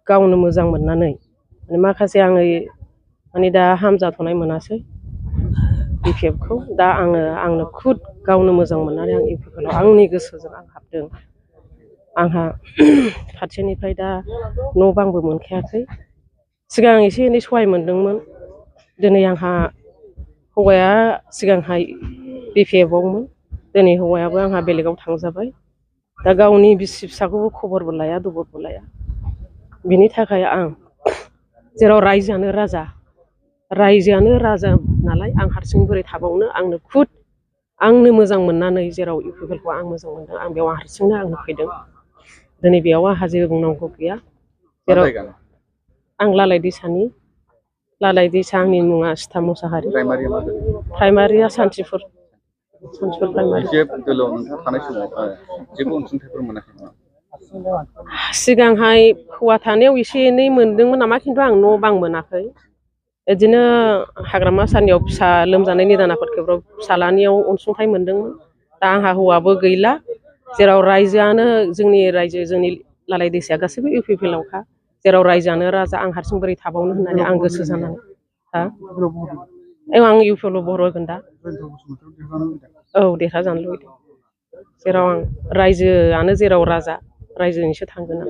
गावनो मोजां मोननानै माखासे आङो माने दा हामजाथ'नाय मोनासै BPFखौ दा आंनो खुद गावनो मोजां मोननानै आं इउपिपिएलआव आंनि गोसोजों आं हाबदों आंहा फारसेनिफ्राय दा न' बांबो मोनखायाखै सिगां एसे एनै सहाय मोनदोंमोन दिनै आंहा हौवाया सिगांहाय BPFआवमोन दिनै हौवायाबो आंहा बेलेगाव थांजाबाय दा गावनि बिसि फिसाखौबो खबरबो लाया दबरबो लाया बिनि थाखाय आं जेराव रायजोआनो राजा नालाय आं हारसिं बोरै थाबावनो आंनो खुद आंनो मोजां मोननानै जेराव इउपिपिएलखौ आं मोजां मोनदों आं बेयाव हारसिंनो आंनो फैदों दिनै बेयाव आंहा जेबो बुंनांगौ गैया जेराव आं लालाय दैसानि लालाय दैसा आंनि मुङा सिथा मुसाहारि प्राइमारिया सान्थिफुर प्राइमारि सिगांहाय हौवा थानायाव एसे एनै मोनदोंमोन नामा खिन्थु आं न' बां मोनाखै बिदिनो हाग्रामा सारनियाव फिसा लोमजानाय निदानाफोरखौ फिसालानियाव अनसुंथाइ मोनदोंमोन दा आंहा हौवाबो गैला जेराव रायजोआनो जोंनि लालाय दैसाया गासैबो इउपिपिएलआवखा जेराव रायजोआनो राजा आं हारसिं बोरै थाबावनो होननानै आं गोसो जानानै आं इउपिपिएलआव बर' होगोन दा औ देरहाजानो लुबैदों जेराव आं रायजोआनो जेराव राजा रायजोनिसो थांगोन आं